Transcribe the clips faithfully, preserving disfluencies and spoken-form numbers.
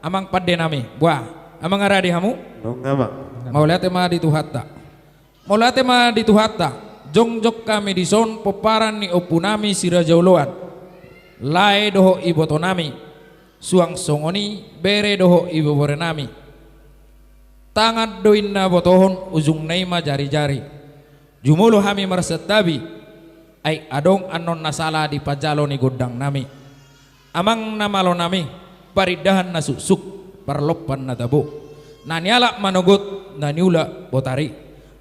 Amang pande nami, boha, amang, aha di hamu? Nunga, amang. Mauliate ma di Tuhanta. Mauliate ma di Tuhanta. Jongjong hami dison pomparan ni ompu nami si Raja Oloan, lae dohot iboto nami, suang songon i bere dohot ibebere nami. Tangan do inna botohon, ujungna i ma jarijari. Jumolo hami marsantabi, ai adong annon na sala di pajalo ni gondang nami. Amang na malo nami, parindahan na suksuk, parlompan na tabo, na nialap manogot, na niula botari,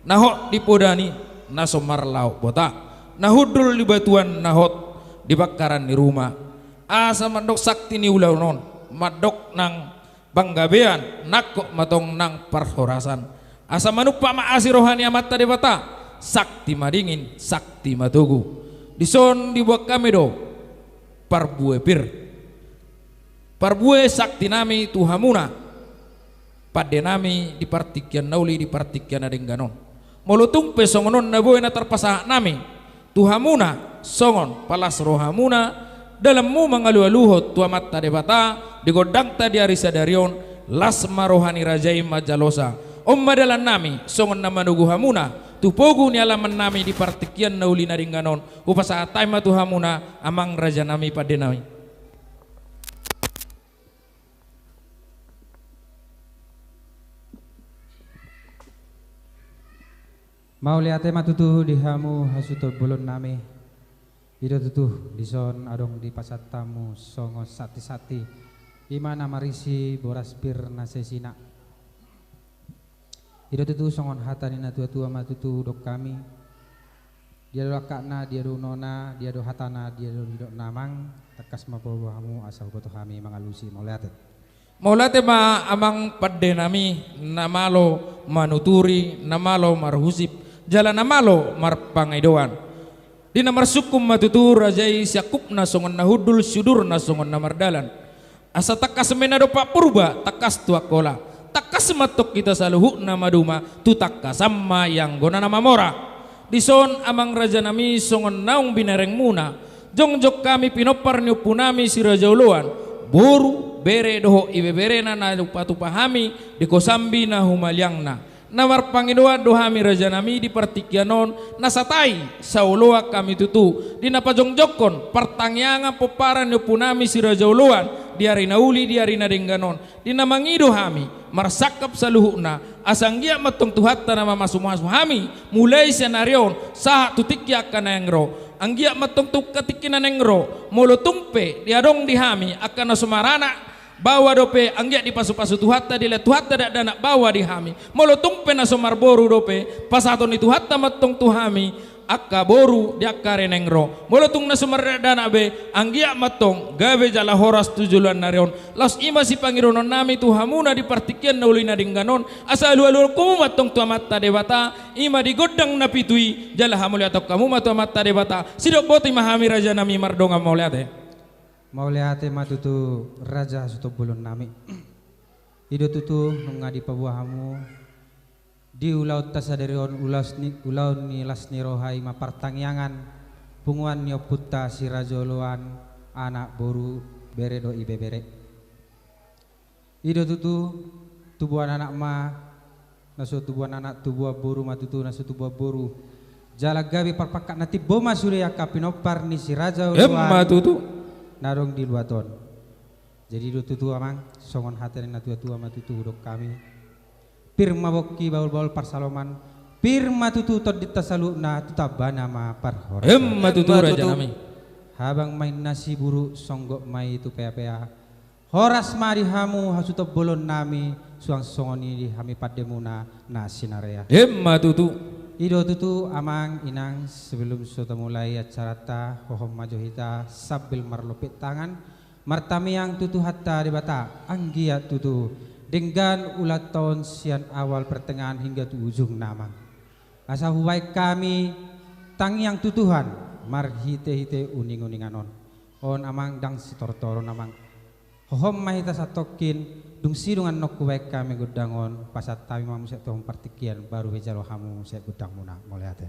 na hot di podan i, na so marlaok bota, na hundul di batuan na hot di bangkaran ni ruma. Asa mandok sakti ni ulaon on, mandok nang panggabean, nangkok ma tong nang parhorasan. Asa manumpak ma asi roha ni Amanta Debata, sakti madingin, sakti matogu. Dison diboan hami do parbue pir, parbue sakti nami tu hamuna, pande nami di partingkian na uli, di partingkian na denggan on. Molo tung pe songon on na boi na tarpasahat nami tu hamuna songon palas rohamuna, dalanmu mangalualuhon tu Amanta Debata di gondangta di ari sadari on, las ma roha ni raja i manjalosa. On ma dalan nami songon na manogu hamuna tu pogu ni alaman nami di partingkian na uli na denggan on. Hupasahat hami ma tu hamuna, amang raja nami, pande nami. Mauliate ma tutu di hamu hasuhuton bolon nami. I do tutu, dison adong dipasahat hamu songon santisanti, i ma na marisi boras pir na saisina. I do tutu songon hata ni na tuatua ma tutu hudok hami. Dia do langkatna, dia do unokna, dia do hatana, dia do nidokna, amang, tangkas ma paboa hamu asa huboto hami mangalusi. Mauliate. Mauliate ma amang pande nami, na malo manuturi, na malo marhusip, jala na malo marpangidoan. Di na marsungkun ma tutu raja i siangkupna songon na hundul, siudurna songon na mardalan. Asa tangkas ma i na dompak Purba, tangkas tu Angkola. Tangkas ma antong hita saluhutna maduma, tu tangkasan ma i anggo na mamora. Dison amang raja nami songon naung binerengmuna, jongjong hami pinompar ni ompu nami si Raja Oloan, boru, bere dohot ibeberena na dipatupa hami di Kosambi na humaliangna. Na marpangidoan do hami raja nami di partingkian on, na satai saoloan hami tutu di na pajongjongkon partangiangan pomparan ni ompu nami si Raja Oloan di ari na uli, di ari na denggan on. Di na mangido hami marsangkap saluhutna, asa anggiat ma antong Tuhanta na mamasumasu hami mulai sian ari on sahat tu tingki angka naeng ro. Anggiat ma antong tu angka tingki na naeng ro, molo tung pe di adong di hami angka na so maranak baoa dope, anggiat dipasupasu Tuhanta, dilehon Tuhanta dakdanak baoa di hami. Molo tung pe na so marboru dope, pasahaton ni Tuhanta ma antong tu hami angka boru di angka ari naeng ro. Molo tung na so mardakdanak be, anggiat ma antong gabe jala horas tu joloan ni ari on. Laos i ma sipangidoon nami tu hamuna di partingkian na uli na denggan on, asa alualuhon hamu ma antong tu Amanta Debata, i ma di gondang na pitu i, jala hamauliateon hamu ma tu Amanta Debata. Sidok boti ma hami raja nami mardongan mauliate. Mauliate ma tutu raja hasuhuton bolon nami. I do tutu nunga dipaboa hamu di ulaonta sadari on, ulaos ni, ulaon ni las ni roha, i ma partangiangan punguan ni ompunta si Raja Oloan, anak, boru, bere dohot ibebere. I do tutu, tubuan anak ma, na so tubuan anak, tubuan boru ma tutu, na so tubuan boru. Jala gabe parpangkat na timbo ma sude angka pinompar ni si Raja Oloan. Emma tutu. Na adong di luat on. Jadi i do tutu amang, songon hata ni na tuatua ma tutu hudok hami. Pir ma bongki, bahulbahul parsaloman. Pir ma tutu tondinta saluhutna, tu tambana ma parhorasan. Emma tutu, emma tutu, raja nami. Habang ma inna siburuk, songgop ma i tu peapea. Horas ma di hamu hasuhuton bolon nami, suang songon i di hami pandemuna na sinarea. Emma tutu. I do tutu amang inang, sebelum so tamulai acaranta, hohom ma jo hita sambil marlompit tangan, martamiang tu Tuhanta Debata, anggiat tutu denggan ulaonta on sian awal, pertengahan hingga tu ujungna amang. Asa hubaen hami tangiang tu Tuhan marhitehite uninguningan on. On amang, ndang sitortoron amang. Hohom ma hita satongkin, dung sidung annon hubaen hami gondang on, pasahat hami ma muse tu hamu partingkian, baru hujalo hamu sian gondangmuna. Mauliate.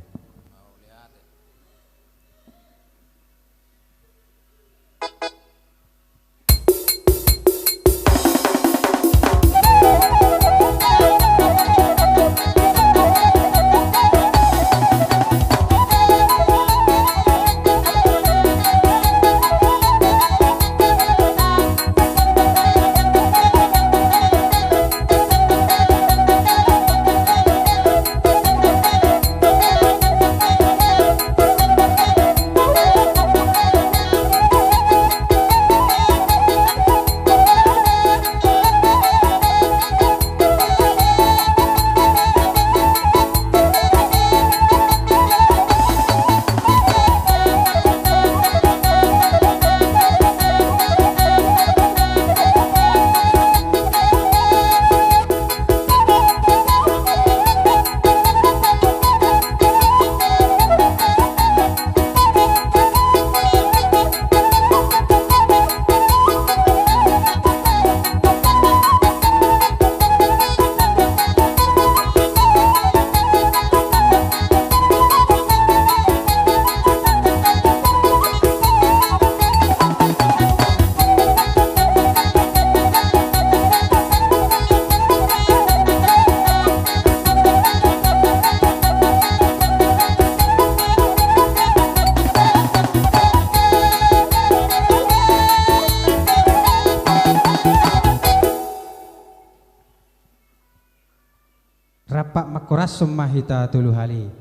Horas ma hita tolu hali.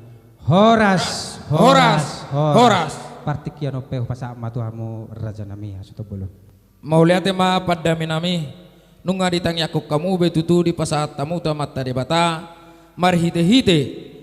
Horas, horas, horas, horas. Partingkian on pe hupasahat ma tu hamu raja nami, asa tongtong bolon. Mauliate ma pandami nami, nunga ditangiangkon hamu be tutu dipasahat hamu tu Amanta Debata, marhitehite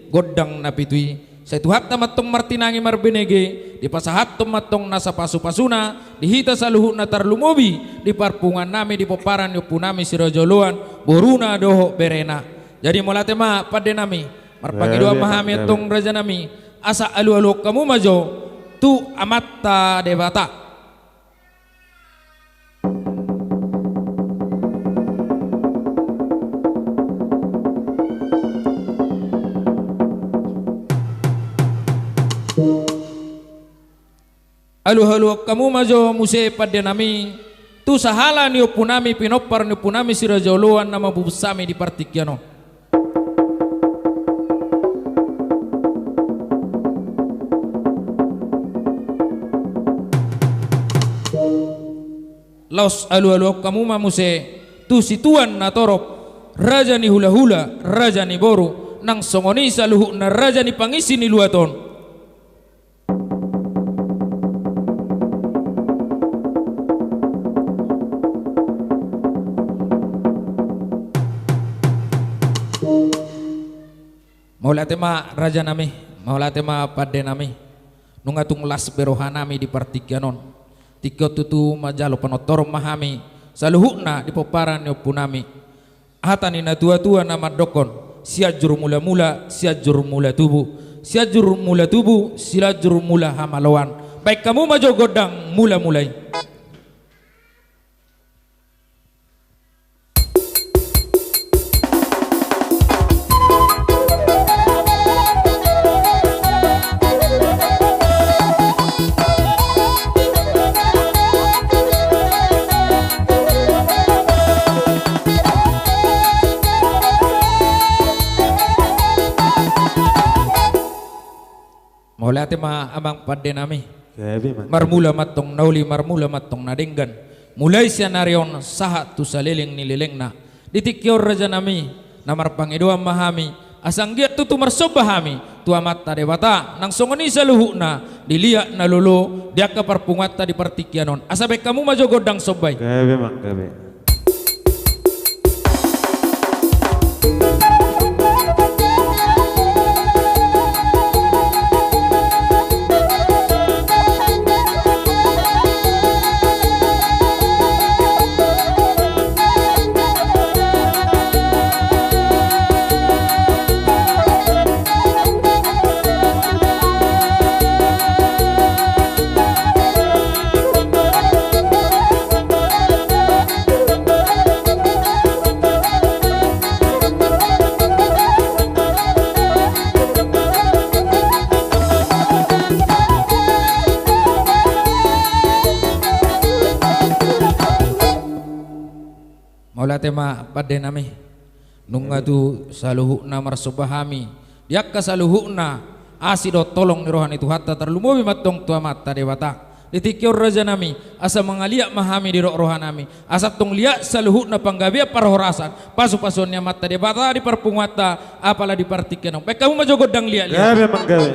gondang na pitu i, sai Tuhanta ma antong martinangi marbinege, dipasahathon ma antong nasa pasupasuna di hita saluhutna, tarlumobi di parpunguan nami, di pomparan ni ompu nami si Raja Oloan, boruna dohot berena. Jadi mauliate ma pande nami, marpangidoan ma hami antong raja nami, asa alualuhon hamu ma jo tu Amanta Debata. Alualuhon hamu ma jo muse pande nami tu sahala ni ompu nami, pinompar ni ompu nami si Raja Oloan na mamupus hami di partingkian on. Laos alualuhon hamu ma muse tu situan na torop, raja ni hulahula, raja ni boru, nang songon i saluhutna raja ni pangisi ni luat on. Mauliate ma raja nami, mauliate ma pande nami. Nunga tung las be roha nami di partingkian on. Tingki on tutu manjalo panortoron ma hami saluhutna di pomparan ni ompu nami. Hata ni natuatua na mandokkon, Sianjur Mulamula, Sianjur Mula Tubu, Sianjur Mula Tubu, Sianjur Mula Hamaloan. Baen hamu ma jo gondang mulamula i. Mauliate ma amang pande nami. Gabe ma. Marmula ma antong na uli, marmula ma antong na denggan. Mulai sian ari on sahat tu saleleng ni lelengna. Di tingki on raja nami, na marpangidoan ma hami, asa anggiat tutu marsomba hami tu Amanta Debata, nang songon i saluhutna di liat na lolo, di angka parpunguanta di partingkian on. Asa baen hamu ma jo gondang somba i. Gabe ma, gabe. Mauliate ma pande nami. Nunga tu saluhutna marsomba hami di angka saluhutna asi dohot holong ni roha ni Tuhanta, tarlumobi ma antong tu Amanta Debata. Di tingki on raja nami, asa mangaliat ma hami didok roha nami, asa antong liat saluhutna panggabean parhorasan, pasupasuon ni Amanta Debata di parpunguanta, apala di partingkian on. Baen hamu ma jo gondang liatliat. Gabe ma, gabe.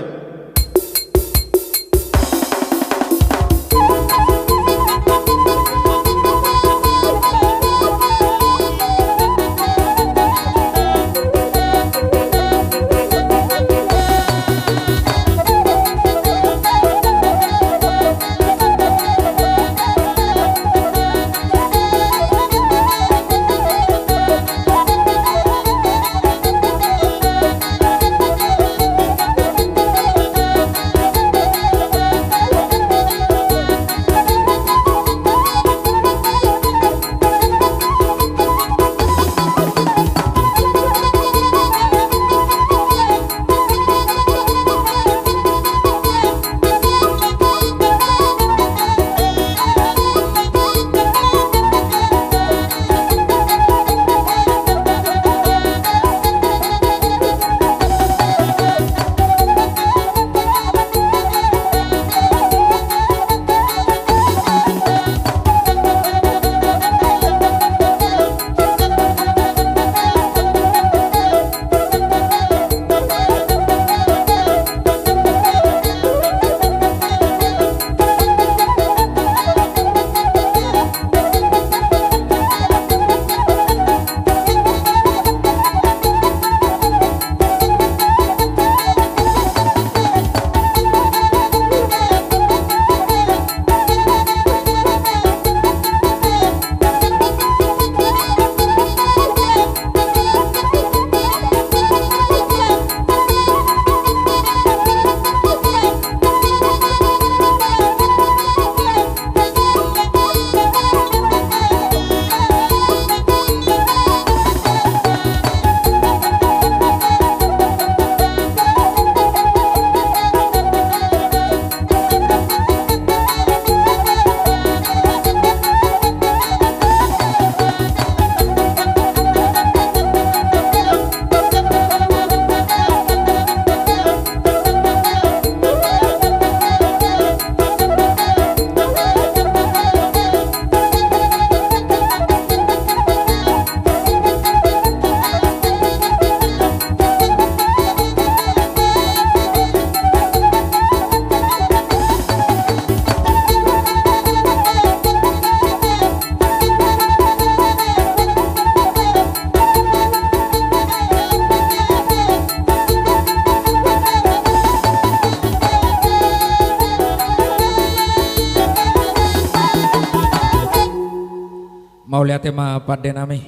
Ate ma pande nami.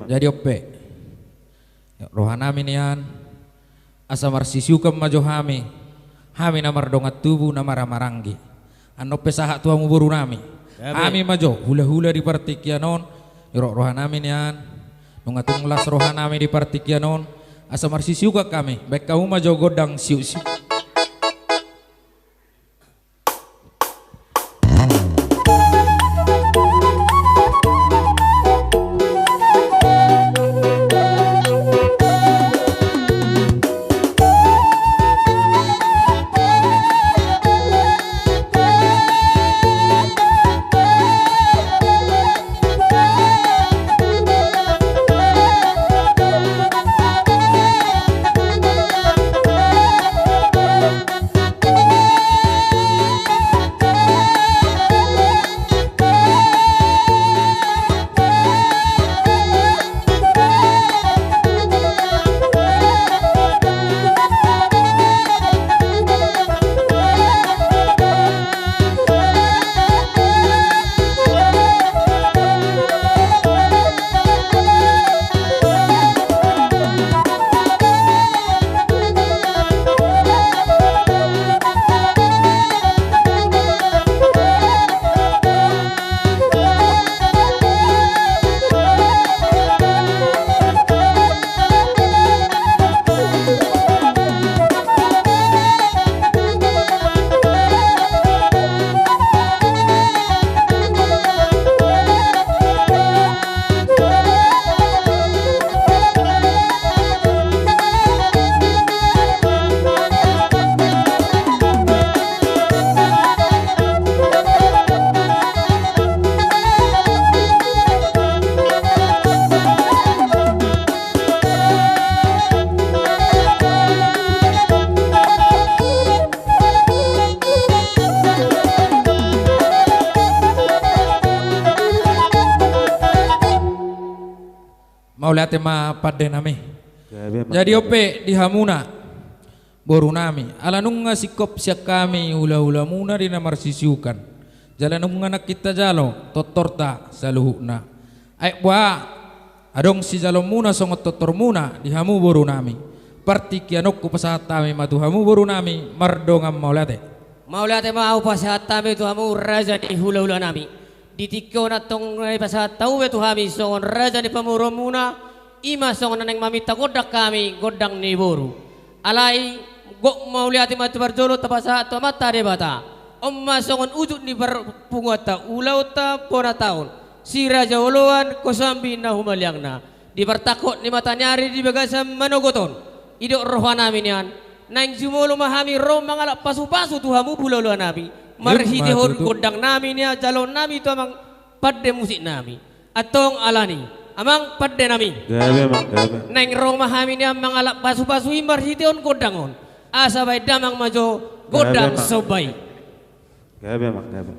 Jadi on pe, roha nami nian, asa marsisiukan ma jo hami, hami na mardongan tubu na marhahamaranggi. Annon pe sahat tu hamu boru nami. Hami ma jo hulahula di partingkian on. Roha nami nian, nunga tung las roha nami di partingkian on, asa marsisiukan hami, baen hamu ma jo gondang siuksiuk. Mauliate ma pande nami. Jadi on pe di hamuna boru nami, ala nunga singkop sian hami hulahulamuna di na marsisiukan, jala nunga nangkin tajalo tortorta saluhutna. Ai boha adong sijaloonmuna songon tortormuna di hamu boru nami, partingkian on hupasahat hami ma tu hamu boru nami mardongan mauliate. Mauliate ma hupasahat hami tu hamu raja ni hulahula nami. Di tingki on antong na hupasahat hamu be tu hami songon raja ni pamoruonmuna, i ma songon na naeng maminta gondang hami, gondang ni boru. Alai gok mauliate ma tu parjolo tapasahat tu Amanta Debata. On ma songon ujung ni parpunguanta ulaonta bona taon, si Raja Oloan Kosombi na humaliangna. Di partangkok ni mata ni ari di bagasan manogot on, didok roha nami nian, naeng jumolo ma hami ro mangalap pasupasu tu hamu hulahula nami, marhitehon gondang nami nian jaloon nami tu amang pande musik nami. Antong alani, amang pande nami, gabe, amang, gabe, naeng ro ma hami nian mangalap pasupasu i marhitehon gondang on. Asa baen damang ma jo gondang somba i. Gabe, amang, gabe.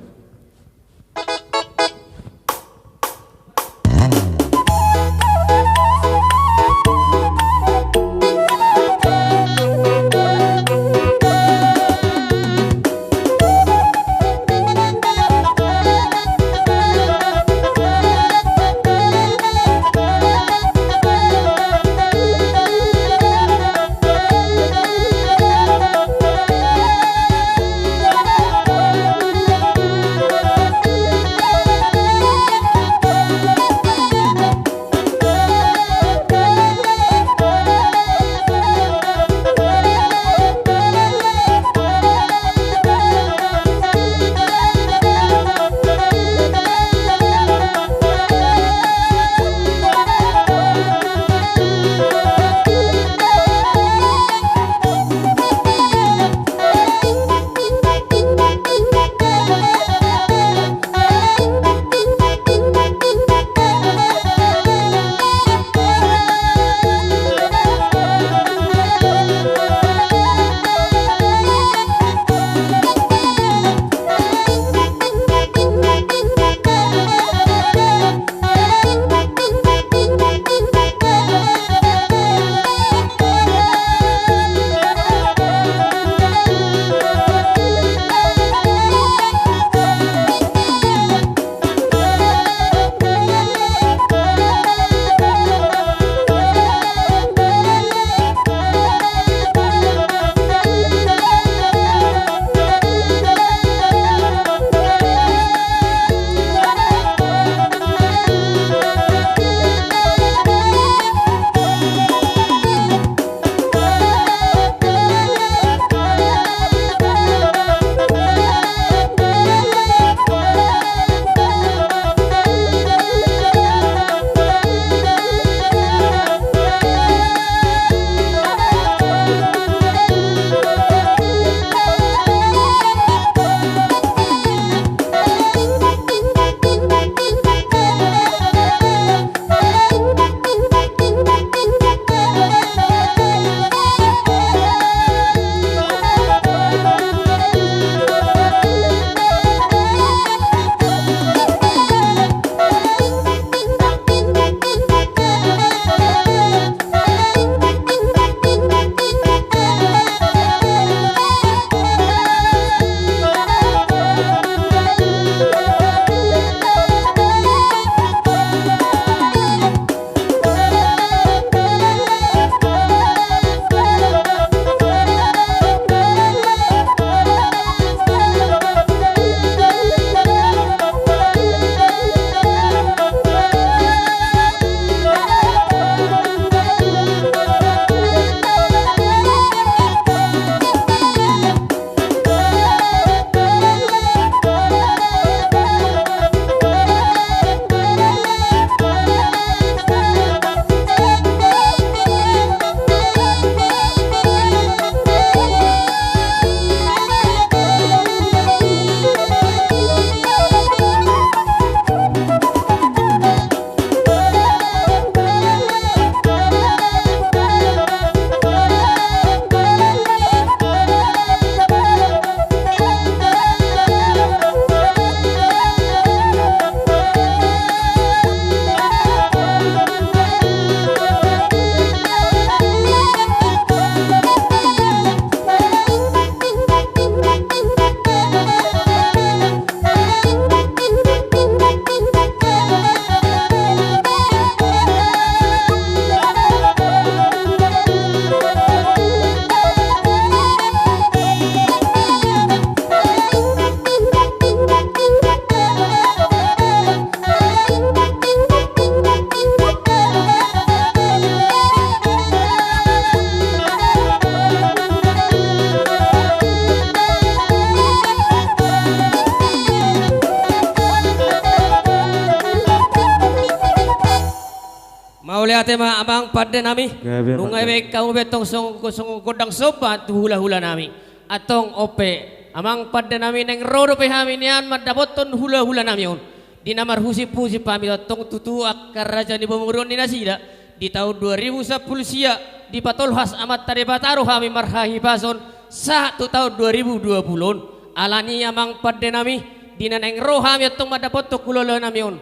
Mauliate ma amang pande nami. Gabe, nunga amang, gabe. Baen hamu be tong songon, songon gondang somba tu hula-hula nami. Antong on pe amang pande nami, naeng ro dope hami nian mandapothon hula-hula nami on. Di na marhusip-husip hami tongtong tutu angka raja ni boru on ni nasida. Di taon dua ribu sampulu sia dipatolhas Amanta Debata do hami marhahipason sahat tu taon dua ribu dua pulu on. Alani amang pande nami, di na naeng ro hami antong mandapothon hula-hula nami on,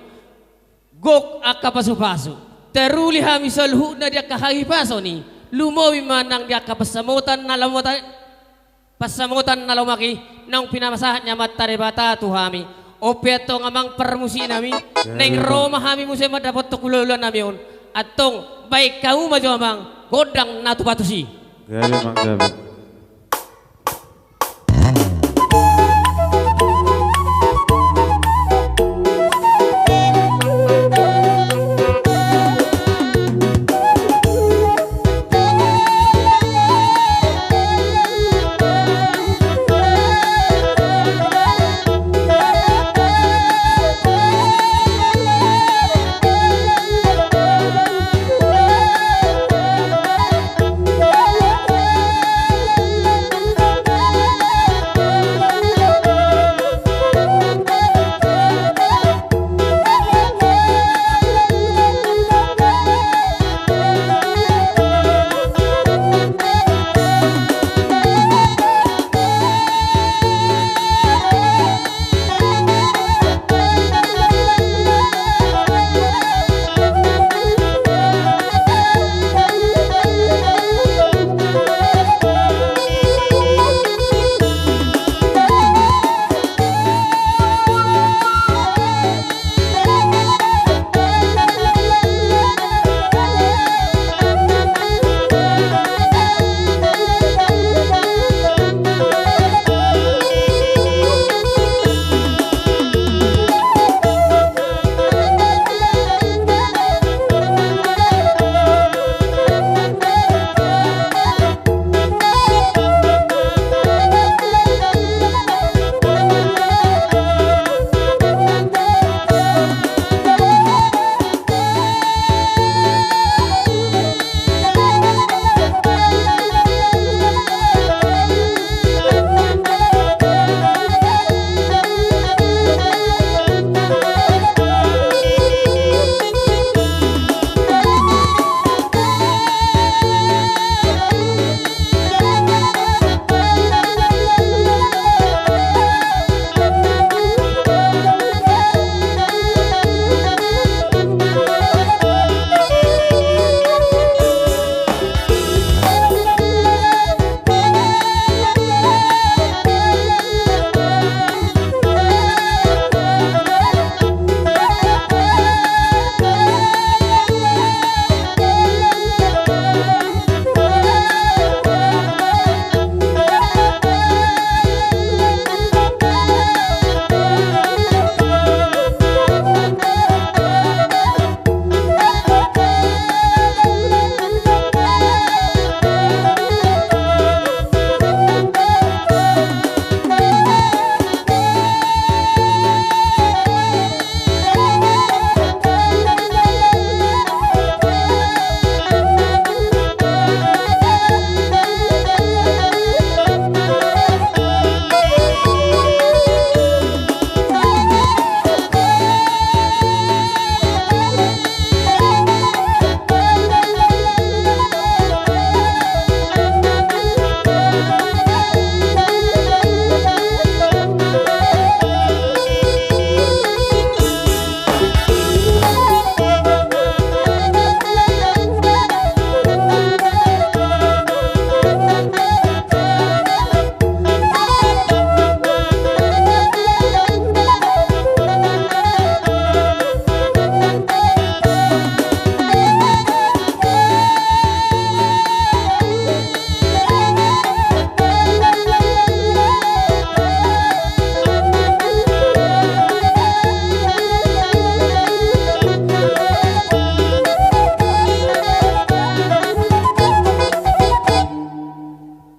gok angka pasu-pasu, taruli hami saluhutna di angka hahipason i, lumobi ma nang di angka pansamotan na lomak i, pansamotan na lomak i naung pinasahat ni Amanta Debata tu hami. On pe antong amang parmusik nami, gabe, naeng ro ma hami muse mandapothon hula-hula nami on. Antong baen hamu ma jo amang gondang na tupa tusi. Gabe amang, gabe.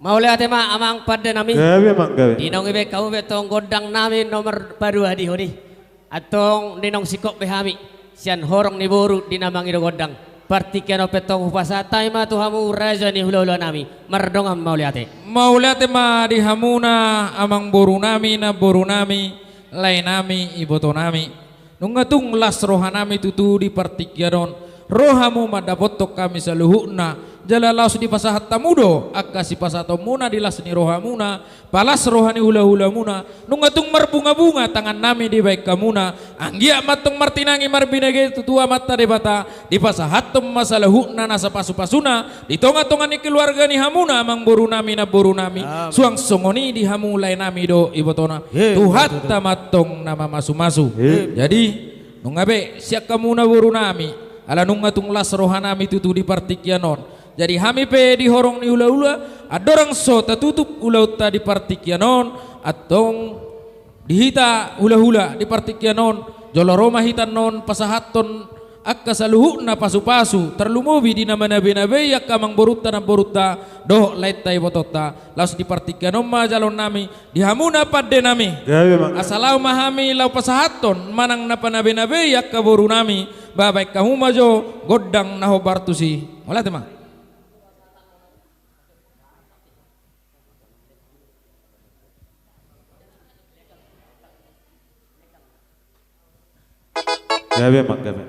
Mauliate ma amang pande nami. Gabe amang, gabe. Di naung dibaen hamu be tong gondang nami nomor paduahon i. Antong di naung singkop be hami sian horong ni boru di na mangido gondang. Partingkian on pe tong hupasahat hami ma tu hamu raja ni hula-hula nami. Mardongan mauliate. Mauliate ma di hamuna amangboru nami, namboru nami, lae nami, iboto nami. Nunga tung las roha nami tutu di partingkian on. Ro hamu mandapothon hami saluhutna. Jala laos dipasahat hamu do angka sipasahatonmuna di las ni rohamuna. Palas roha ni hula-hulamuna, nunga tung marbunga-bunga tangan nami dibahen hamuna, anggiat ma tong martinangi marbinege tu Amanta Debata, dipasahathon ma saluhutna nasa pasu-pasuna, di tonga-tonga ni keluarga ni hamuna, amangboru nami, namboru nami, amin, suang songon i di hamu lae nami dohot ibotona, he, Tuhanta ma tong na mamasu-masu. He. Jadi, nunga be, sian hamuna boru nami, ala nunga tung las roha nami tutu di partingkian on, Jadi hami pe di horong ni hula-hula, andorang so tatutup ulaonta di partingkian on, antong di hita hula-hula di partingkian on, jolo ro ma hita annon pasahathon angka saluhutna pasu-pasu, tarlumobi di na manabe-nabei angka amangborunta, namborunta, dohot laenta ibotonta, laos di partingkian on ma jaloon nami, di hamuna pande nami. Gabe ma. Asa laho ma hami laho pasahathon manang na panabe-nabei angka boru nami, ba bahen hamu ma jo gondang na hombar tusi. Mauliate ma. Gabe ma, gabe.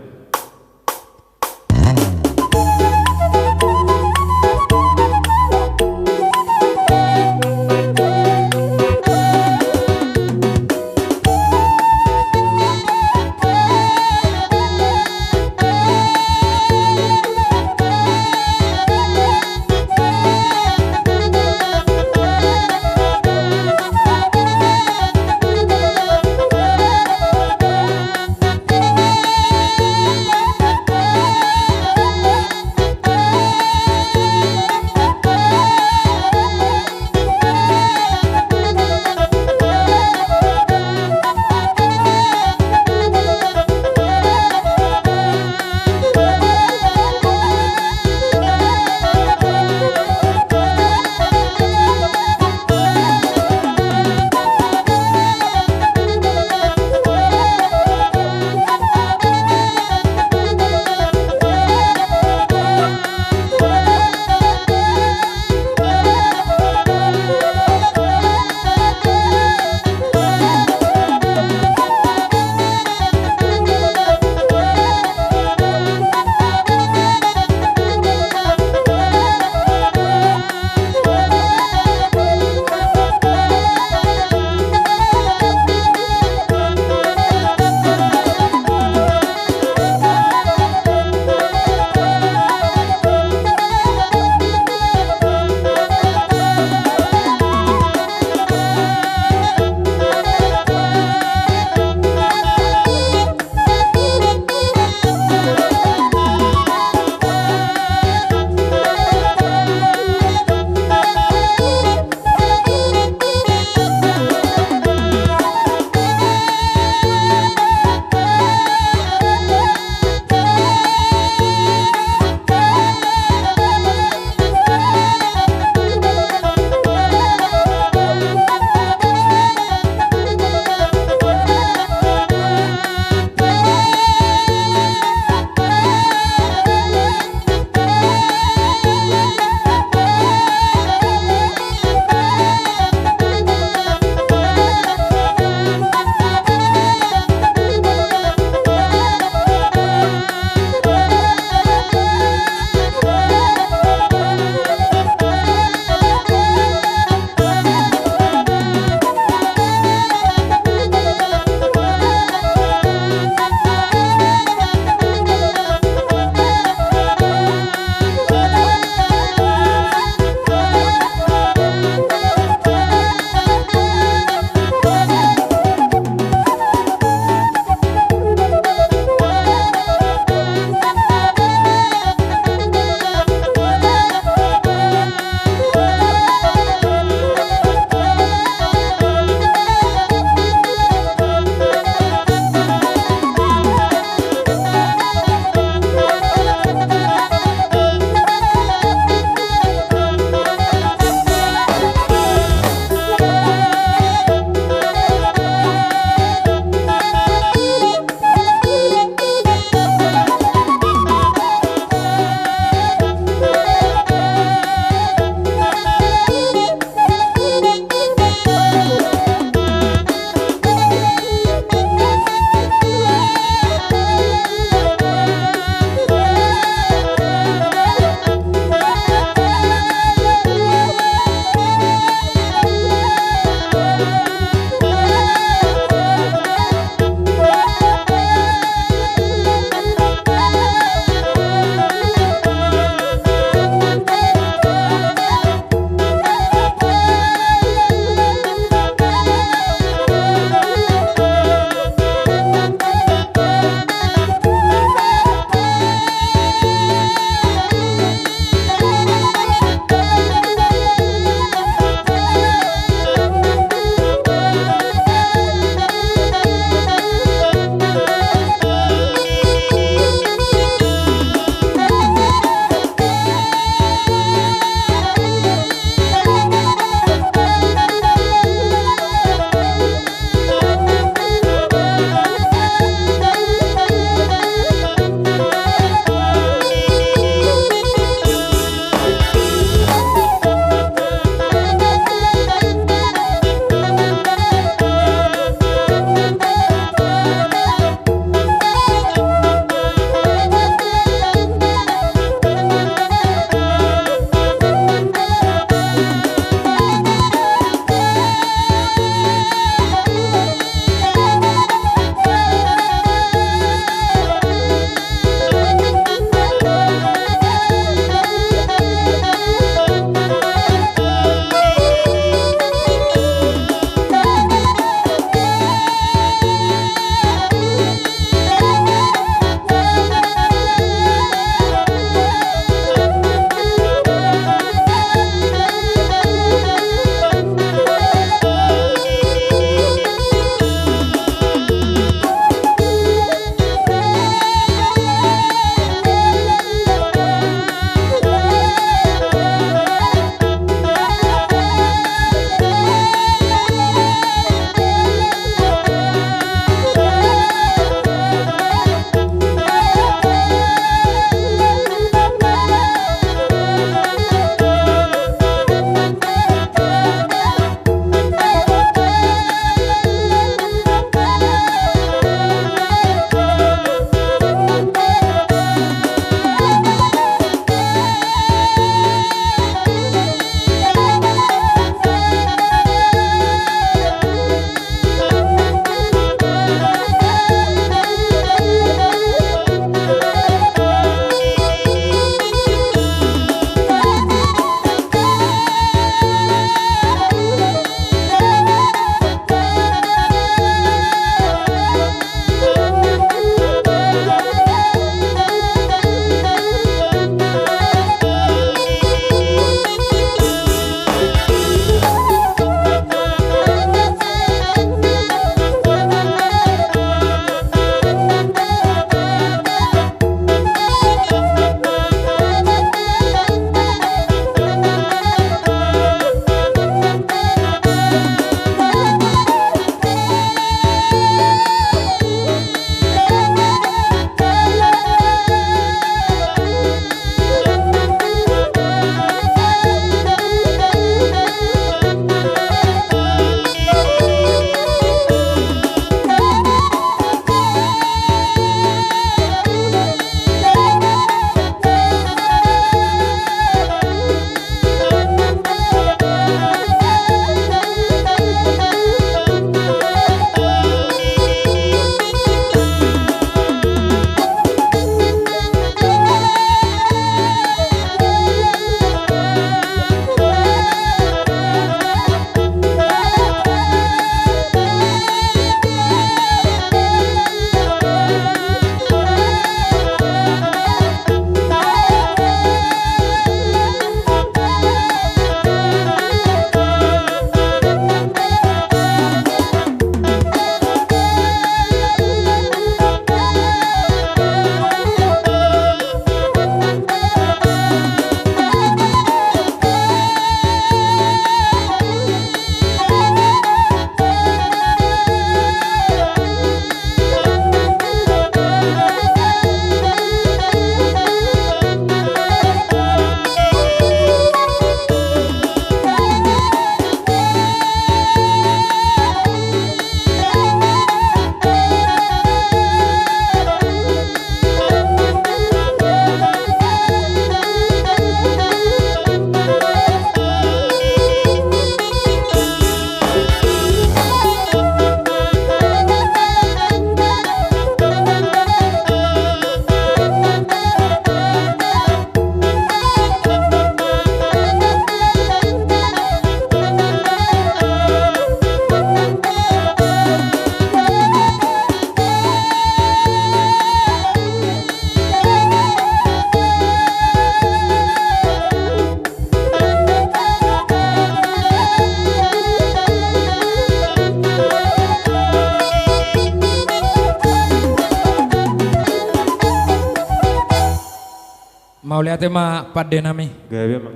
Mauliate ma pande nami. Gabe ma.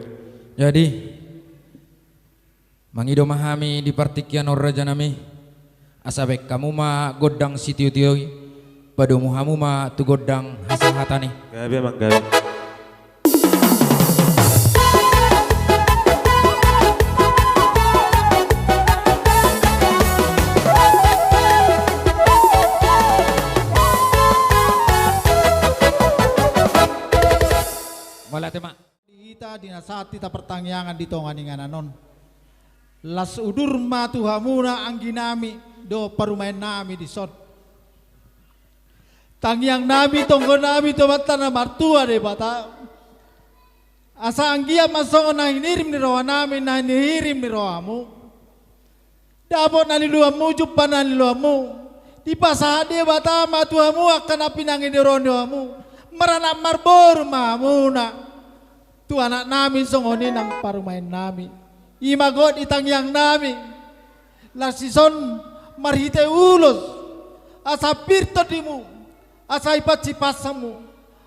Jadi, mangido ma hami di partingkian on raja nami, asa baen hamu ma gondang sitiotio i, padomu hamu ma tu gondang hasahatan i. Gabe ma, gabe. Mauliate ma. Hita di na sahat hita partangiangan di tonga ni inganan on. Las udur ma tu hamuna anggi nami dohot parumaen nami dison. Tangiang nami, tonggo nami tu Amanta na martua Debata. Asa anggiat ma songon na hinirim ni roha nami, na hinirim ni rohamu. Dapot na niluluanmu, jumpang na niluluanmu. Dipasahat Debata ma tu hamu angka na pinangido ni rohamu. Maranak marboru ma hamuna. Tu anak nami songon i nang parumaen nami. I ma got di tangiang nami. Las dison marhite ulos. Asa pir tondimu. Asa ipas-ipasmu.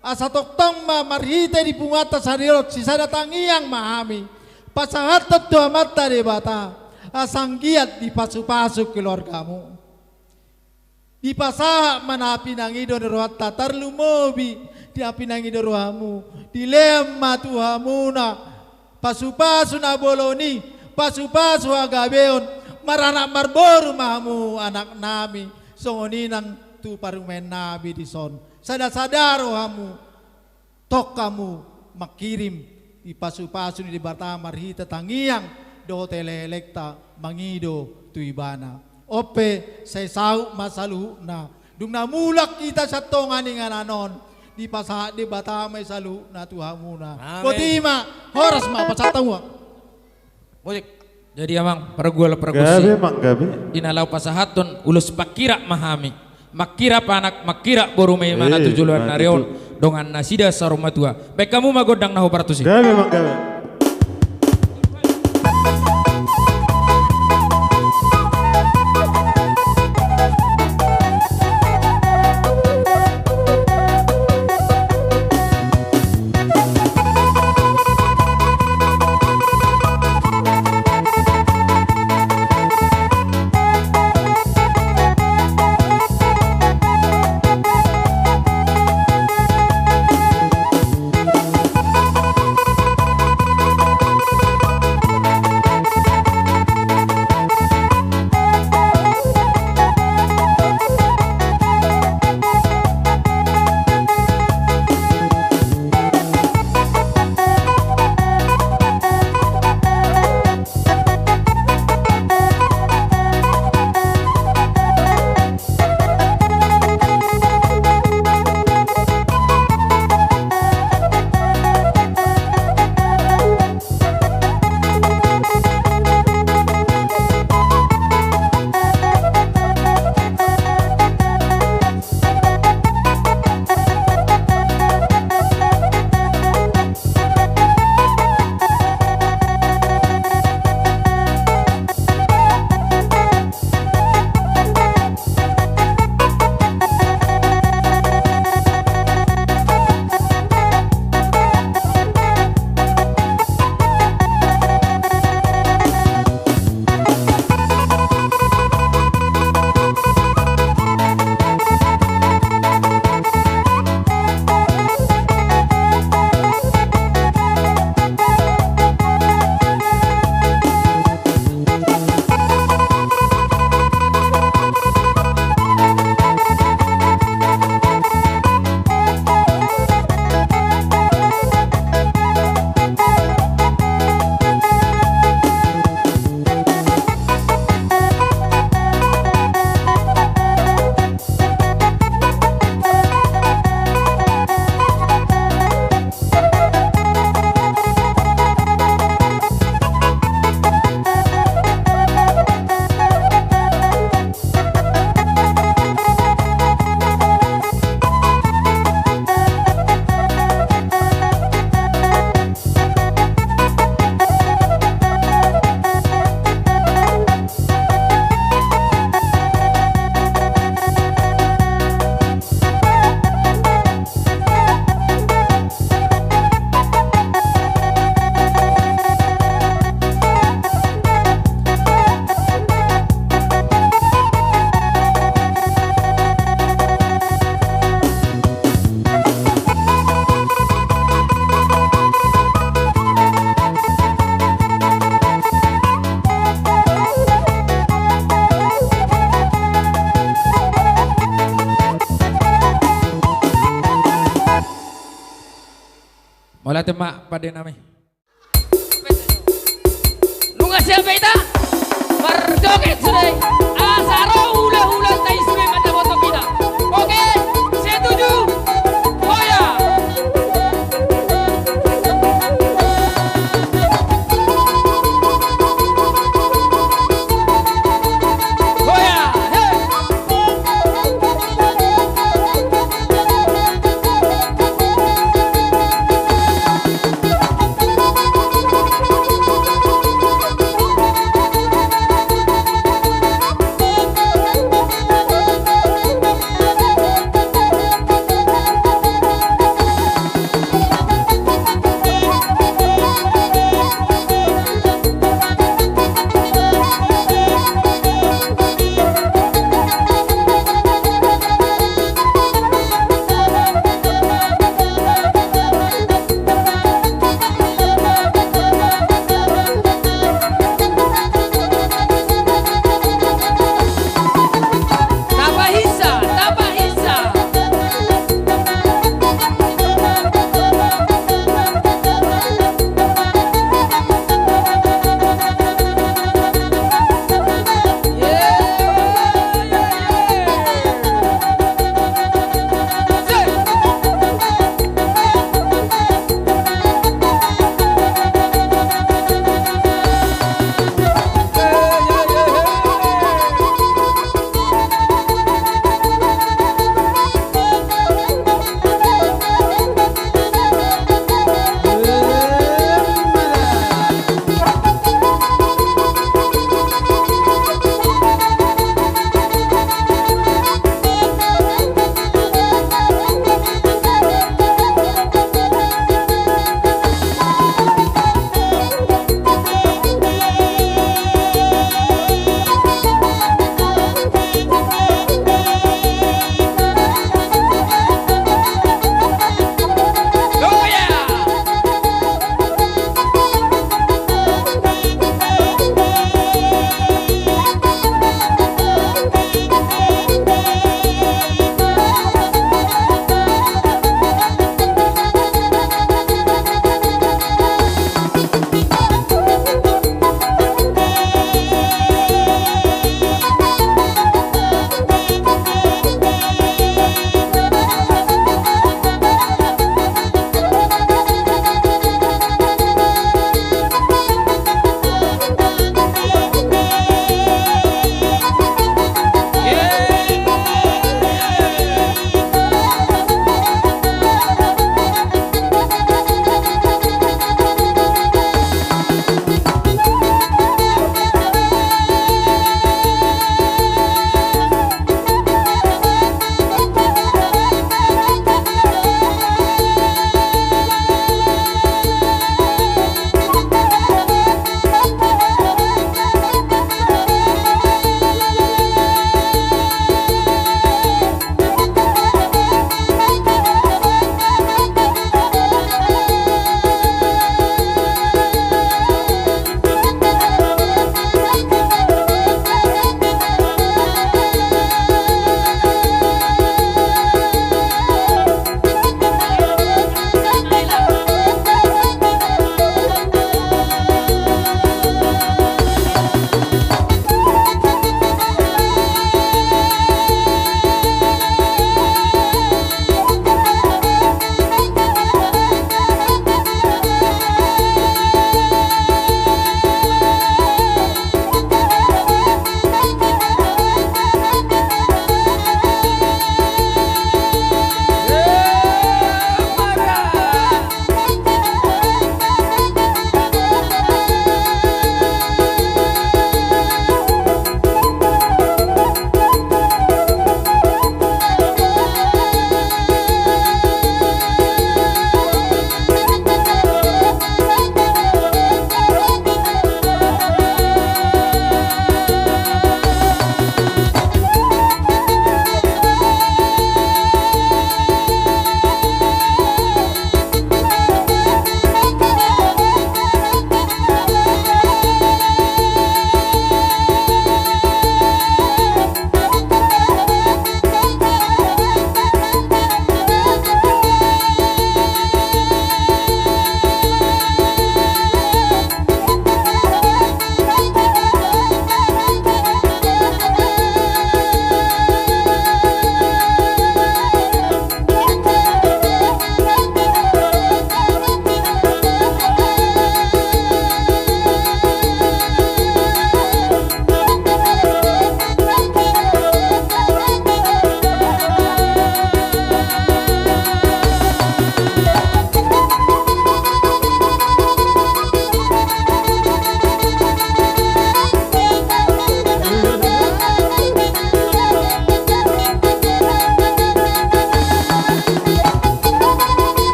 Asa tongtong ma marhite di punguanta sadari on sisada tangiang ma hami. Pasahathon tu Amanta Debata. Asa anggiat dipasu-pasu keluargamu. Dipasahat ma na pinangido ni rohanta tarlumobi di na pinangido rohamu. Dilehon ma tu hamuna. Pasu-pasu na bolon i. Pasu-pasu hagabeon. Maranak marboru ma hamu anak nami. Songon i nang tu parumaen nami dison. Sada-sada rohamu. Tong hamu mangkirim di pasu-pasu ni Debata marhite tangiang dohot elek-elekta mangido tu Ibana. On pe sai saut ma saluhutna. Dung na mulak hita sian tonga ni inganan on dipasahat Debata ma i saluhutna tu hamuna. Amin. Boti ma, horas ma pasahat hamu. Musik. Jadi amang, pargual pargonsi. Gabe, Mang, gabe. Di na laho pasahathon ulos panghirat ma hami. Manghirat anak, manghirat boru ma ibana tu joloan ni ari on. Dongan nasida saur matua. Baen hamu ma gondang na hombar tusi. Gabe, Mang, gabe. Mauliate ma pande nami. Nunga siap hita marjoget sude. Asa ro hulahulanta i sude mandapothon hita. Oke, setuju? Hoya. Hoya, he.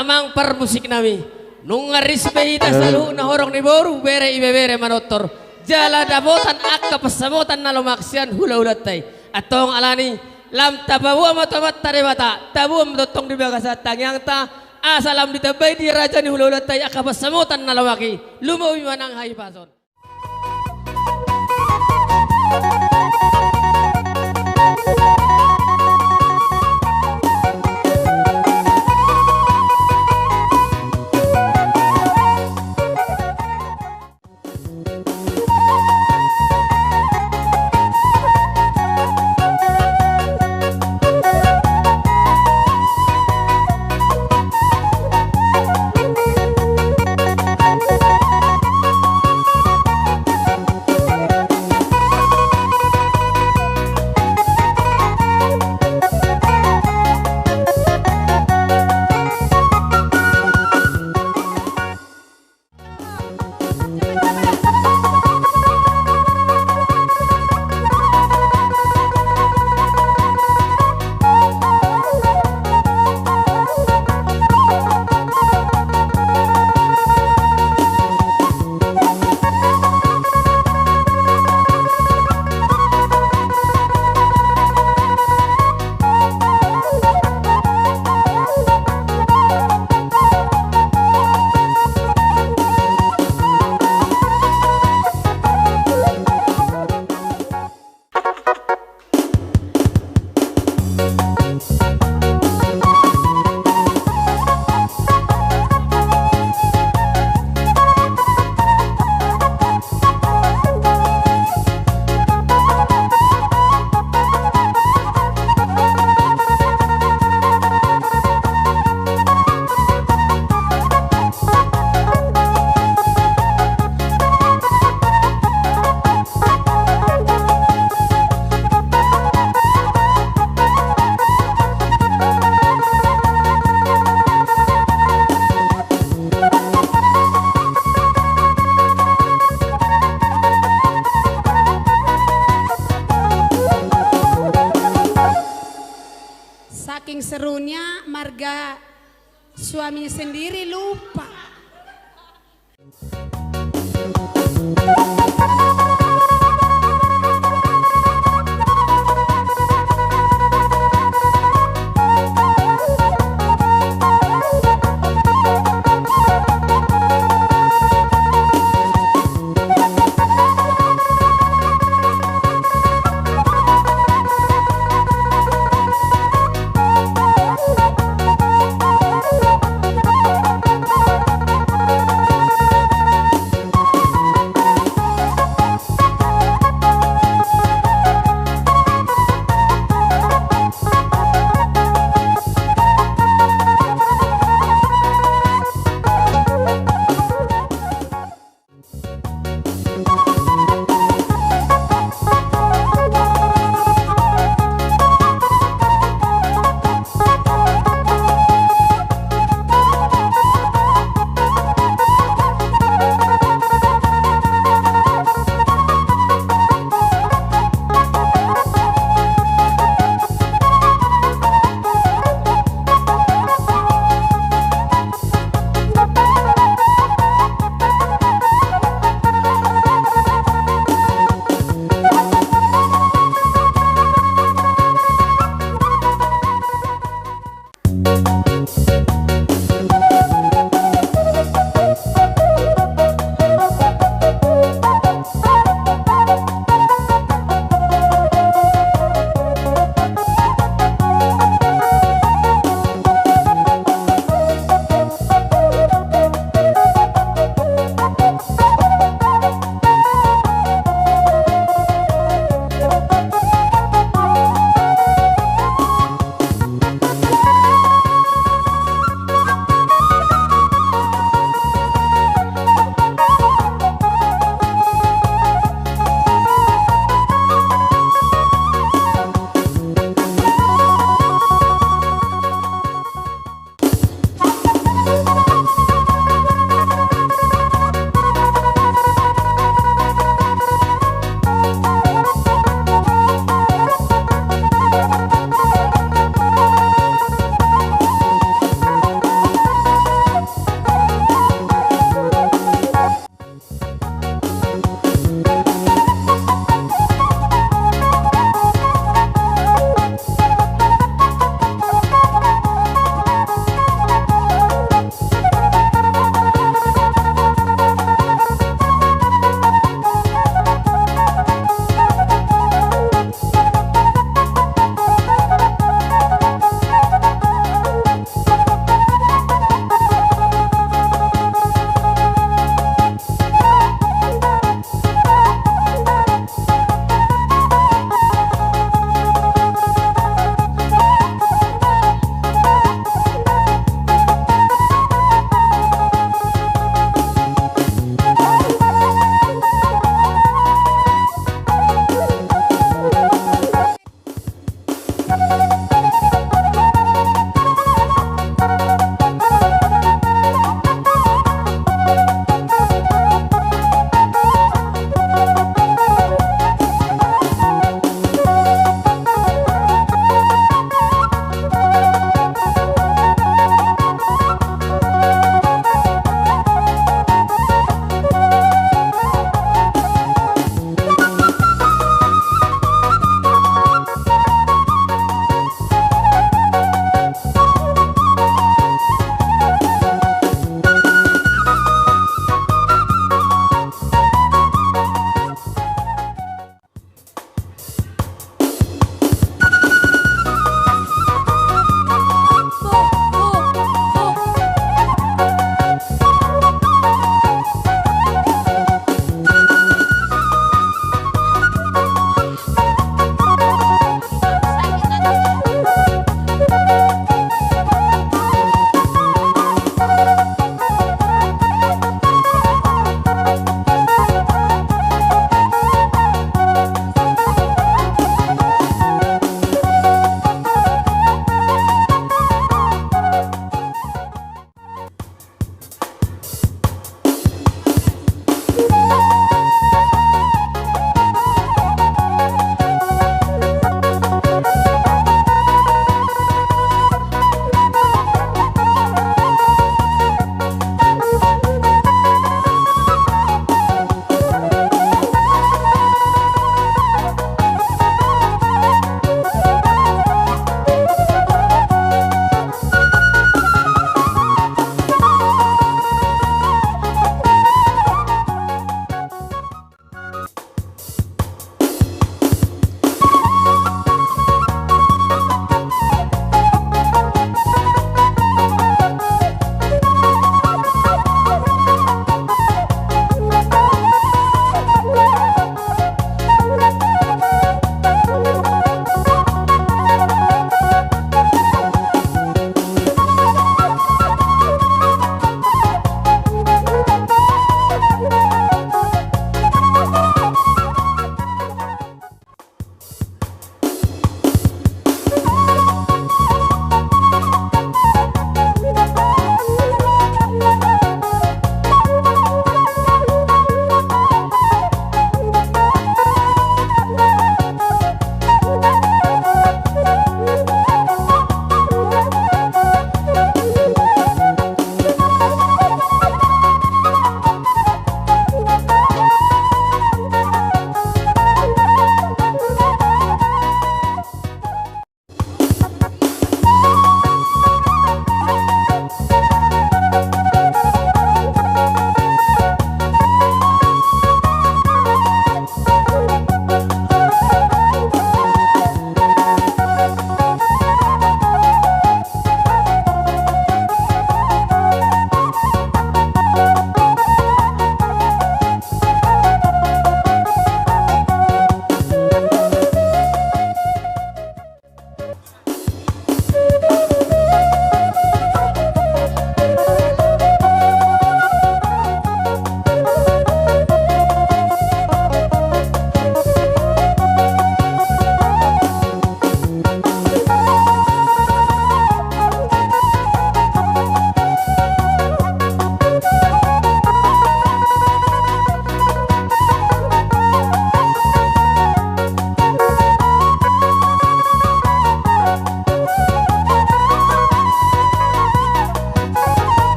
Amang parmusik nami, nunga ris be hita saluhutna horong ni boru, bere, ibebere manortor jala dapotan angka pansamotan na lomak sian hulahulanta i. Antong alani, lam tapaboa ma tu Amanta Debata, taboan ma tongtong di bagasan tangiangta, asa lam ditambai di raja ni hulahulanta i angka pansamotan na lomak i, lumobi ma nang hahipason. Saking serunya marga suaminya sendiri lupa.